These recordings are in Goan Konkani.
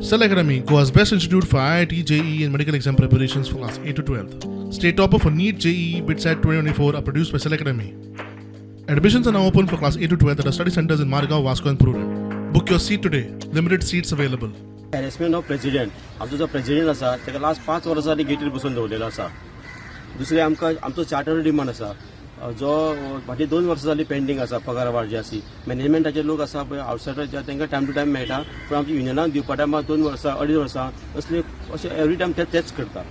Cell Academy, Goa's best institute for IIT, JEE, and medical exam preparations for class 8 to 12. State topper for NEET, JEE, BITSAT 2024 are produced by Cell Academy. Admissions are now open for class 8 to 12 at our study centers in Margao, Vasco, and Prudent. Book your seat today. Limited seats available. Harassment of president. आमचो जो प्रेजिडेंट आसा ताका लास्ट 5 वर्सां जाली गेटीर बसून दवरलेलो आसा. दुसरें आमकां आमचो चार्टर डिमांड आसा जो फाटीं 2 वर्सां जाली पेंडींग आसा. पगार वाड जी आसी, मॅनेजमेंटाचे लोक आसा पळय, आवटसायडर जे, तांकां टायम टू टायम मेळटा, पूण आमच्या युनियनाक दिवपा टायमार 2 वर्सां, अडीच वर्सां असले अशें एवरी टायम ते तेच करता.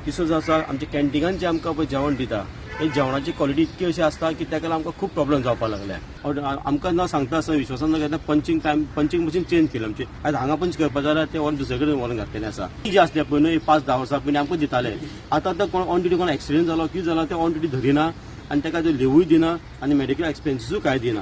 तिसरो जो आसा, आमच्या कॅन्टिनान जे आमकां पळय जेवण दिता, ते जेवणाची क्वॉलिटी इतकी अशी आसता की ताका लागून आमकां खूब प्रॉब्लम जावपाक लागल्या. आमकां न सांगता आसतना, विश्वासान न घेता punching time, punching machine change केली आमची. आयज हांगा पंच करपा जाल्यार ते व्हरून दुसरे कडेन व्हरून घातलेले आसा. जी आसले पळय न्हय, 5-10 वर्सां पयलीं आमकां दिताले, आतां आतां कोण ऑन ड्युटी, कोण एक्सिडंट जालो, कितें जालो, ते ऑन ड्युटी धरिना आनी ताका ते लिवूय दिना आनी मेडिकल एक्सपेन्सीसूय कांय दिना.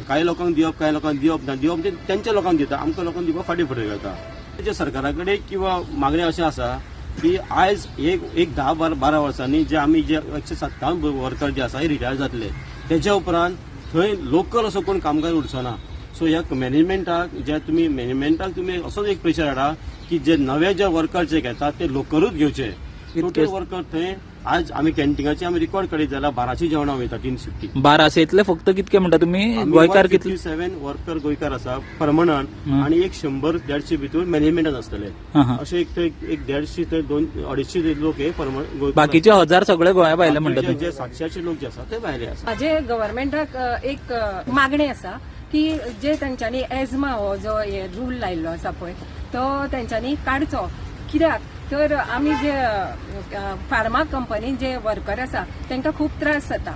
कांय लोकांक दिवप, कांय लोकांक दिवप ना. दिवप म्हणजे तेंच्या लोकांक दिता, आमकां लोकांक दिवपाक फाटीं फुडें करता. तेच्या सरकारा कडेन किंवा मागणी अशें आसा की आयज एक एक 10 12 वर्सांनी जे आमी जे 157 वर्कर जे आसा हे रिटायर जातले, तेच्या उपरांत थंय लोकल असो कोण कामगार उरचो ना. सो ह्या मॅनेजमेंटाक जे तुमी, मॅनेजमेंटाक तुमी असोच एक प्रेशर हाडा की जे नवे जे वर्कर जे घेतात ते लोकलूच घेवचे, टोटल वर्कर थंय. आज आमी कॅन्टिनाचे आमी रिकॉर्ड काडीत जाल्यार 1200 जेवणां वयता तीन शिफ्टी. 1200तले फक्त कितके म्हणटा तुमी गोंयकार कितले? 7 वर्कर गोंयकार आसा परमनंट आणि एक 100-150 भितर मॅनेजमेंटान आसतले. हा, हा. अशे एक थंय एक 150 ते दोन 250 लोक हे परमनंट गोंयकार. बाकीचे 1000 सगळे गोंया भायले म्हणटा बाकीचे तुमी? जे 700-800 लोक जे आसा ते भायले आसा. माझे गव्हर्मेंटाक एक मागणें आसा की जे तेंच्यांनी एजमा हो जो हे रूल लायिल्लो आसा पळय, तो तेंच्यांनी काडचो. कित्याक तर आमी जे फार्मा कंपनीन जे वर्कर आसा तांकां खूब त्रास जाता.